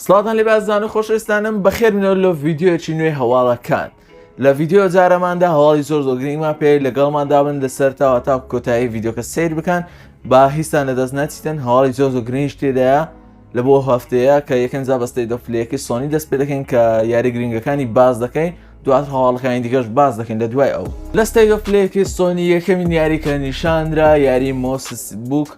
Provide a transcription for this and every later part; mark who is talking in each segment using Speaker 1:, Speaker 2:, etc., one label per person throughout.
Speaker 1: سڵاوتان لێ بازدان و خۆشەویستانم بەخێر بنەوە لە ڤیدیۆیەکی نوێی هەواڵەکان لە ڤیدیۆ جارەماندا هەواڵی زۆر زۆر گرنگمان پێ لەگەڵماندا بن لەسەر تاوە تا کۆتایی ڤیدیۆکە سەیر بکەن با هیچتان لەدەست نەچیتن هەواڵی زۆر زۆر گرنگیش تێدایە لە بۆ هەفتەیە کە یەکەم جا بە State of Play ەکەی سۆنی دەست پێ دەکەین کە یاری گرنگەکانی باس دەکەین دواتر هەواڵەکانی دیکەش باس دەکەین لە دوای ئەو لە State of Play ەکەی سۆنی یەکەمین یاری کە نیشاندرا یاری Moss Book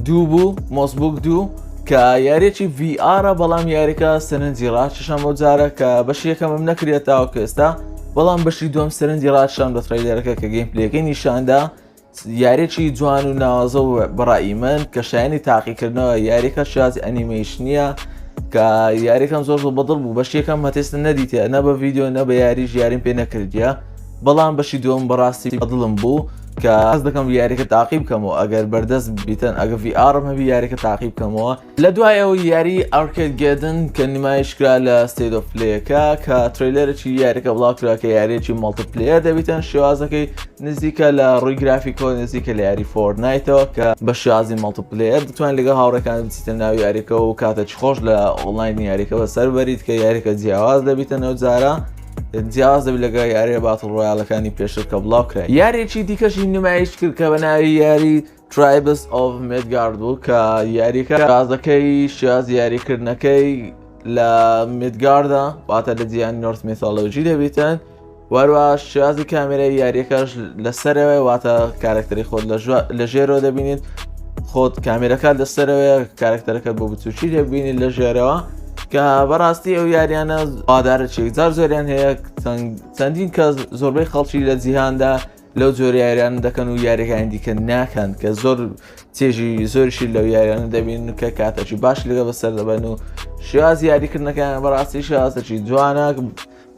Speaker 1: دوو بوو Moss Book دوو کە یاریەکی VR ە بەڵام یاریەکە سەرنجی ڕاکێشام بۆ جارە کە بەشی یەکەمم نەکرێت تاوەکو ئێستا بەڵام بەشی دووەم سەرنجی ڕاکێشام لە trailer ەکە کە gameplay ەکەی نیشاندا یاریەکی جوان و ناوازە و بەڕای من کە شایانی تاقیکردنەوە یاریەکە شێوازی ئەنیمەیشنیە کە یاریەکەم زۆر زۆر بەدڵ بوو بەشی یەکەم هەتێستە نەدیتە نە بە ڤیدیۆ نە بە یاریش یاریم پێ نەکردیە بەڵام بەشی دووەم بەڕاستی بەدڵم بوو کە حەز دەکەم یاریەکە تاقی بکەمەوە ئەگەر بەردەست بیتن ئەگە VR م هەبی یاریەکە تاقی بکەمەوە لە دوای ئەو یاری Arcadegeddon کە نمایشکرا لە State of Play ەکە کە trailer ێکی یاریەکە بڵاو کرا کە یاریەکی multiplayer دەبیتن شێوازەکەی نزیکە لە ڕووی گرافیکەوە نزیکە لە یاری Fortnite ەوە کە بە شێوازی multiplayer دەتوانین لەگەڵ هاوڕێکان بچیتە ناو یاریەکە و کاتێکی خۆش لە ئۆنلاین یاریەکە بەسەر بەریت کە یاریەکە جیاواز دەبیتن ئەو جارە جیاواز دەبێت لەگەڵ یاریە battle royale ەکانی پێشتر کە بڵاو کرا یاریەکی دیکەشی نمایش کرد کە بە ناوی یاری Tribes of Midgard بوو کە یاریەکە شازەکەی شێواز یاریکردنەکەی لە میدگاردا واتە لە جیهانی Norse mythology دەبیتن وەروە شێوازی کامێرای یاریەکەش لەسەرەوەی واتە کارکتەری خۆت لە ژێرەوە دەبینیت خۆت کامێرەکە لەسەرەوەیە کارکتەرەکە بۆ بچوکی دەبینیت لە ژێرەوە کە بەڕاستی ئەو یاریانە وادارە چێکجار زۆریان هەیە چەندین کەس زۆربەی خەڵکی لە جیهاندا لەو جۆرە یاریانە دەکەن و یاریەکانی دیکە ناکەن کە زۆر چێژی زۆرشی لەو یاریانە دەبین کە کاتەکی باش لەگە بەسەر دەبن و شێواز یاریکردنەکان بەڕاستی شێوازێکی جوانە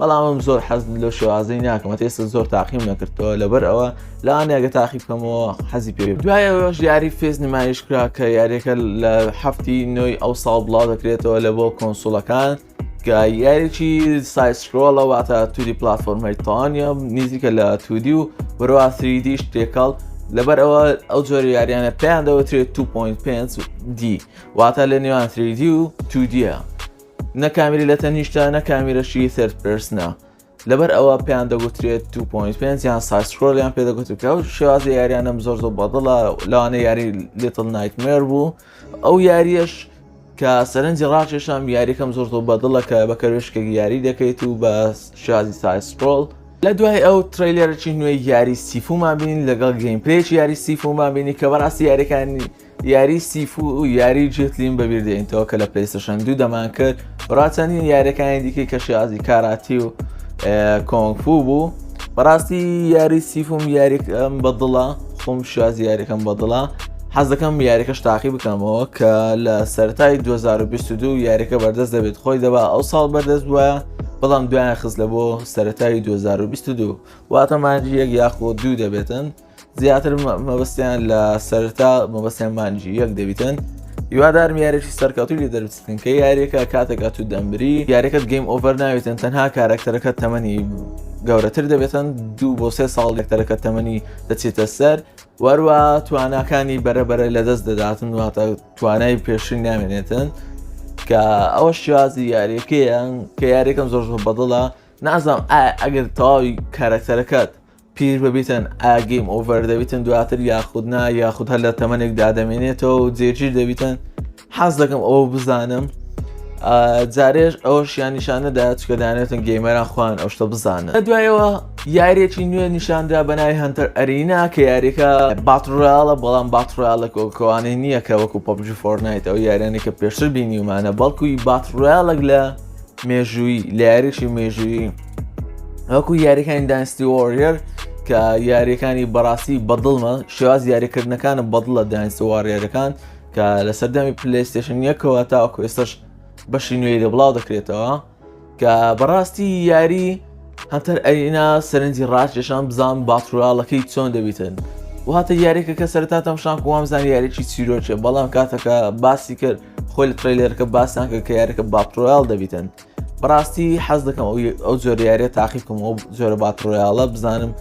Speaker 1: بەڵام من زۆر حەز لەو شێوازەی ناکەم ئێستا زۆر تاقیم نەکردەوە لەبەر ئەوە لەوانەیە تاقی بکەمەوە حەزی پێ دوای ئەوەش یاری Fez نمایش کرا کە یاریەکە لە هەفتی نۆی ئەو ساڵ بڵاو دەکرێتەوە لە بۆ console ەکان کە یاریی side scroll ە واتە 2D platformer ی تانیە نزیکە لە 2D و بەرەوە 3D ش تێکەڵ لەبەر ئەوە ئەو جۆری یاریانە پێیان دەوترێت 2.5 D واتە لە نێوان 3D و 2D ە نە کامیری لە تەنیشتە نە کامیرەشی third person ە لەبەر ئەوە پێیان دەگوترێت 2.5 یان side scroll یان پێ دەگوترێت کە ئەو شێوازی یاریانم زۆر زۆر بەدڵە لەوانە یاری Little Nightmare بوو ئەو یاریەش کە سەرنجی ڕاکێشام یاریەکەم زۆر زۆر بەدڵە کە بە کەروێشکێک یاری دەکەیت و بە شێوازی side scroll لە دوای ئەو trailer ێکی نوێی یاری Sifu مان بینی لەگەڵ gameplay ێکی یاری Sifu مان بینی کە بەڕاستی یاریەکانی یاری Sifu و یاری Jet Li م بەبیر دێنیتەوە کە لە PlayStation دوو دەمان کرد ڕاچەندین یاریەکانی دیکەی کە شێوازی کاراتی و کۆنگفو بوو بەڕاستی یاری Sifu م یاریکەم بەدڵە خۆم شێوازی یاریەکەم بەدڵە حەز دەکەم یاریەکەش تاقی بکەمەوە کە لە سەرەتای 2022 یاریەکە بەردەست دەبێت خۆی دەبا ئەو ساڵ بەردەست بووە بەڵام دوایان خست لە بۆ سەرەتای 2022 واتە مانگی یەک یاخۆ دوو دەبێتن زیاتر مەبەستیان لە سەرتا مەبەستیان مانگی یەک دەبیتن هیوادارم یاریی سەرکەوتوی لێ دەربچن کە یاریەکە کاتێک ئەتو دەمری یاریەکەت game over ناوێتن تەنها کارەکتەرەکە تەمەنی گەورەتر دەبێتن دوو بۆ سێ ساڵ کارەکتەرەکە تەمەنی دەچێتە سەر وەروە تواناکانی بەرەبەرە لەدەست دەداتن واتە توانای پێشووی نامێنێتن کە ئەوە شێوازی یاریەکەیە کە یاریەکەم زۆر زۆر بەدڵە نازانم ئەگەر تەواوی کارەکتەرەکەت پیر ببیتن ئایا game over دەبیتن دواتر یاخود نا یاخود هەر لە تەمەنێکدا دەمێنێتەوە و جێگیر دەبیتن حەز دەکەم ئەوە بزانم جارێش ئەوەشیان نیشانەدا چکە دانێتن gamer ان خوان ئەو شتە بزانن لە دوایەوە یاریەکی نوێ نیشاندرا بە ناوی Hunter Arena کە یاریەکە battle royale ە بەڵام battle royale ە کۆکوانەی نییە کە وەکو PUBG Fortnite ئەو یاریانەی کە پێشتر بینیومانە بەڵکوی battle royale ێک لە مێژوویی لە یاریی مێژوویی وەکو یاریەکانی Dynasty Warrior کە یاریەکانی بەڕاستی بەدڵمە شێواز یاریکردنەکانم بەدڵە Dynasty Warrior ەکان کە لە سەردەمی PlayStation یەکەوە تاوەکو ئێستش بەشی نوێی لە بڵاو دەکرێتەوە کە بەڕاستی یاری Hunter Arena سەرنجی ڕاکێشان بزان battle royale ەکەی چۆن دەبیتن واتە یاریەکە کە سەرتا تەمشان کوامزان یاریی چیرۆکێ بەڵام کاتەکە باسی کرد خۆی لە trailer ەکە باسیان کرد کە یاریەکە battle royale دەبیتن بەڕاستی حەز دەکەم ئەو جۆرە یاریە تاقی بکەم ئەو جۆرە battle royale ە بزانم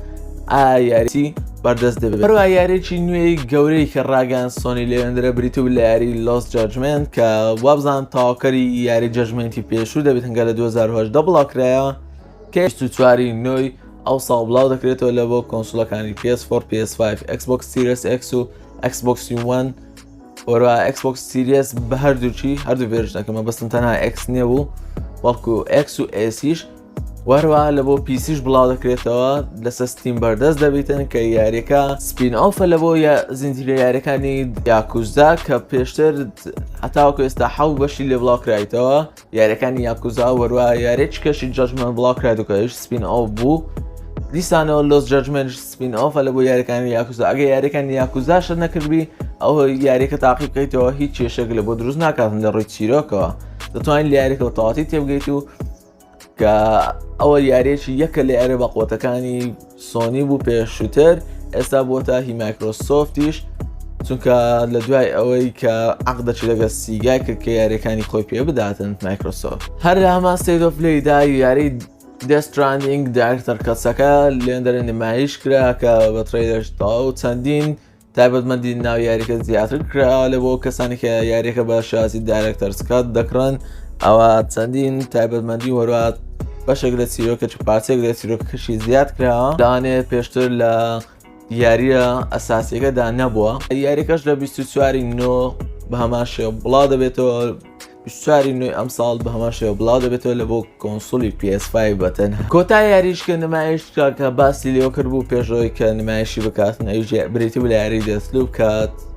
Speaker 1: ئا یاری بەردەست دەبێت. هەروەها یاریی نوێی گەورەی کە ڕاگەیاند سۆنی لێوێندرە بریتی بوو لە یاری Lost Judgment کە وابزانم تەواوکەری یاری Judgment ی پێشوو دەبێت هەنگە لە 2018 بڵاوکرایەوە کە 24 نۆی ئەو ساڵ بڵاو دەکرێتەوە لە بۆ console ەکانی PS4 PS5 Xbox Series X و Xbox One وەروە Xbox Series بە هەردووکی هەردوو version ەکە مەبەستم تەنها X نییە بوو بەڵکو X و S یش وەروە لە بۆ PC یش بڵاو دەکرێتەوە لەسەر Steam بەردەست دەبیتن کە یاریەکە spin-off ە لە بۆ زنجیرە یاریەکانی یاکوزا کە پێشتر هەتاوەکو ئێستا حەو بەشی لێ بڵاو کرایتەوە یاریەکانی یاکوزا وەروە یاریی کەشی Judgment بڵاو کرایتەوە spin-off بوو دیسانەوە Lost Judgment spin-off ە لە بۆ یاریەکانی یاکوزا ئەگە یاریەکانی یاکوزاشت نەکردبی ئەو یاریەکە تاقی بکەیتەوە هیچ کێشێک لە بۆ دروست ناکاتن لە ڕووی چیرۆکەوە دەتوانین لە یاریەکە تەواتی تێبگەیت و کە ئەوە یاریەکی یەکە لە یارە بەقوەتەکانی سۆنی بوو پێشووتر ئێستا بۆتە هی مایکرۆسۆفتیش چونکە لە دوای ئەوەی کە عقدەچی لەگە سیگای کرد کە یاریەکانی خۆی پێ بداتن مایکرۆسۆفت هەر لە هەمان State of Play دا یاری Death Stranding Director's Cut ەکە لێندەرە نمایش کرا کە بە trailer ش تەواو چەندین تایبەتمەندی ناو یاریەکە زیاتر کراوە لە بۆ کەسانی کە یاریەکە بە شازی Director's Cut دەکڕن ئەوە چەندین تایبەتمەندی وەروات بەشێک لە چیرۆکە چ پارچێک لە چیرۆکەکەشی زیاد کراوە دانێ پێشتر لە یاریە ئەساسیەکەدا نەبووە یاریەکەش لە 24 نۆ بە هەمان شێوە بڵاو دەبێتەوە 24 نوێی ئەمساڵ بە هەمان شێوە بڵاو دەبێتەوە لە بۆ console ی PS5 بەتەن کۆتا یاریش کە نمایش کرا کە باسی لێوە کرد بوو پێشەوەی کە نمایشی بکاتن ئەویش بریتی بوو لە یاری Deathloop کە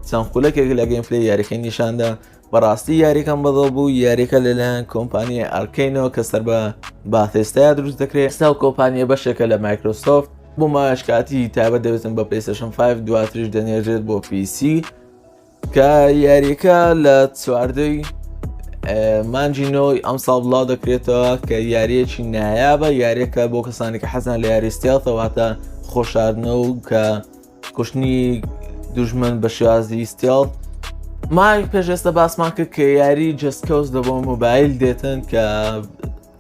Speaker 1: چەند خولەکێک لە gameplay یاریەکەی نیشاندا بەڕاستی یاریەکەم بەدڵ بوو یاریەکە لەلایەن کۆمپانیای Arkane ەوە کە سەر بە Bethesda یا دروست دەکرێت ئێستا و کۆمپانیە بەشێکە لە مایکرۆسۆفت بۆ ماوەیەش کاتی تایبەت دەبێتن بە PlayStation 5 دواتریش دەنێژێت بۆ PC کە یاریەکە لە چواردەی مانجی نۆی ئەمساڵ بڵاو دەکرێتەوە کە یاریەکی نایابە یاریەکە بۆ کەسانی کە حەزان لە یاری stealth ە واتە خۆشاردنەوە و کە کوشتنی دوژمن بە شێوازی stealth مای پێش ئێستا باسمان کرد کە یاری Just Cause لە بۆ مۆبایل دێتن کە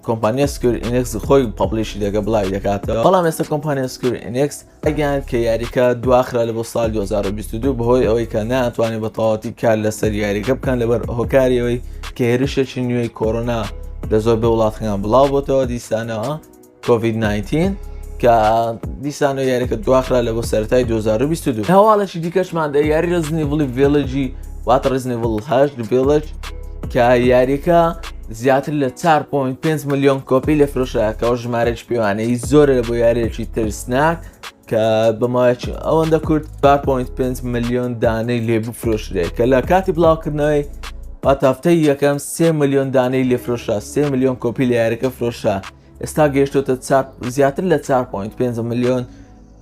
Speaker 1: کۆمپانیا Square Enix خۆی publish ی دەکە بڵاوی دەکاتەوە بەڵام ئێستا کۆمپانیا Square Enix ڕایگەیاند کە یاریکە دواخرا لە بۆ ساڵ 2022 بەهۆی ئەوەی کە ناتوانێت بە تەواوەتی کار لەسەر یاریەکە بکەن لەبەر هۆکاری ئەوەی کە هێرشێکی نوێی کۆرۆنا لە زۆر بە وڵاتەکان بڵاو بۆتەوە دیسانەوە کۆڤید 19 کە دیسانەوە یاریەکە دواخرا لە بۆ سەرەتای 2022 هەواڵێکی دیکەشمان دە یاری Resident Evil ی Village ی واتە Resident Evil 8 Village کە یاریەکە زیاتر لە 4.5 ملیۆن کۆپی لە فرۆشراکەوە ژمارەی پێوانەیی زۆرە لە بۆ یاریەکی ترسناک کە بە ماوەیەکی ئەوەندە کورت 4.5 ملیۆن دانەی لێ بفرۆشرێت کە لە کاتی بڵاوکردنەوەی واتە هەفتەی یەکەم 3 ملیۆن دانەی لێ فرۆشرا 3 ملیۆن کۆپی لە یاریەکە فرۆشرا ئێستا گەیشتۆتە زیاتر لە 4.5 ملیۆن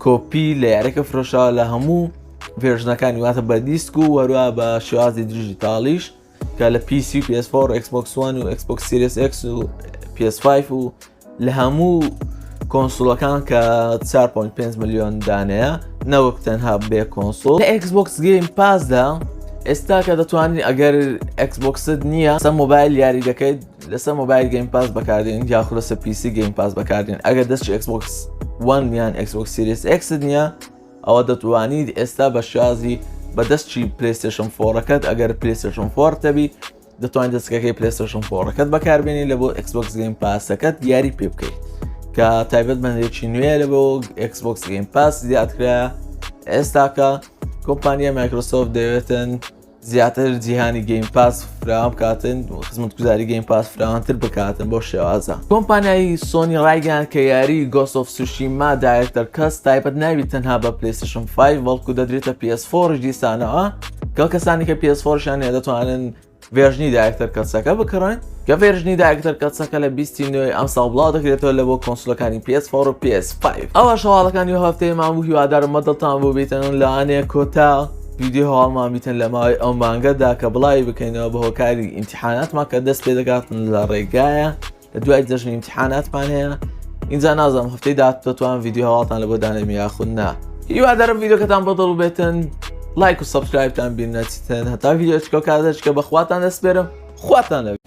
Speaker 1: کۆپی لە یاریەکە فرۆشراوە لە هەموو version ەکانی واتە بە دیسک و وەروە بە شێوازی دیجیتاڵیش کە لە PC و PS4 Xbox One و Xbox Series X و PS5 و لە هەموو console ەکان کە 4.5 ملیۆن دانەیە نەوەک تەنها بێ console لە Xbox Game Pass دا ئێستا کە دەتوانین ئەگەر Xbox ت نییە سە مۆبایل یاری دەکەیت لەسەر مۆبایل Game Pass بەکاردێن یاخود لەسەر PC Game Pass بەکاردێن ئەگەر دەستی Xbox One یان Xbox Series X ت نییە ئەوە دەتوانیت ئێستا بە شازی بە دەستچی PlayStation 4 ەکەت ئەگەر PlayStation 4 تەبی دەتوانین دەستەکەی PlayStation 4 ەکەت بەکاربێنی لە بۆ Xbox Game Pass ەکەت یاری پێ بکەیت کە تایبەت بەندێکی نوێ لە بۆ Xbox Game Pass زیادکرا ئێستاکە کۆمپانیا مایکرۆسۆفت دەوێتن زیاتر جیهانی Game Pass فراوان بکاتن و خزمەتگوزاری Game Pass فراوانتر بکاتن بۆ شێوازە کۆمپانیای سۆنی ڕایگەیاند کە یاری Ghost of Tsushima Director's Cut تایبەت ناوی تەنها بە PlayStation 5 بەڵکو دەدرێتە PS4 دیسانەوە کە کەسانی کە PS4 شان هەیە دەتوانن version ی Director's Cut ەکە بکڕن کە version ی Director's Cut ەکە لە 20 نوێی ئەمساڵ بڵاو دەکرێتەوە لە بۆ console ەکانی PS4 و PS5 ئەوەش هەواڵەکانی هەفتەیەمان بوو هیوادارم بەدڵتان بوو بیتن لەوانەیە کۆتا ڤیدیۆ هەواڵمان بیتن لە ماوەی ئەو مانگەدا کە بڵاوی بکەینەوە بە هۆکاری ئیمتیحاناتمان کە دەست پێ دەکاتن لە ڕێگایە لە دوای جەژنی ئیمتیحاناتمان هەیە اینجا نازانم هەفتەی داات دەتوان ڤیدیۆ هەواڵتان لە بۆ دانێم یاخود نا هیوادارم ڤیدیۆکەتان بەدڵ بێتن لایک و subscribe تان بیر نەچیتن هەتا ڤیدیۆچکە کاتەچکە بەخواتان دەسپێرم خواتان لە.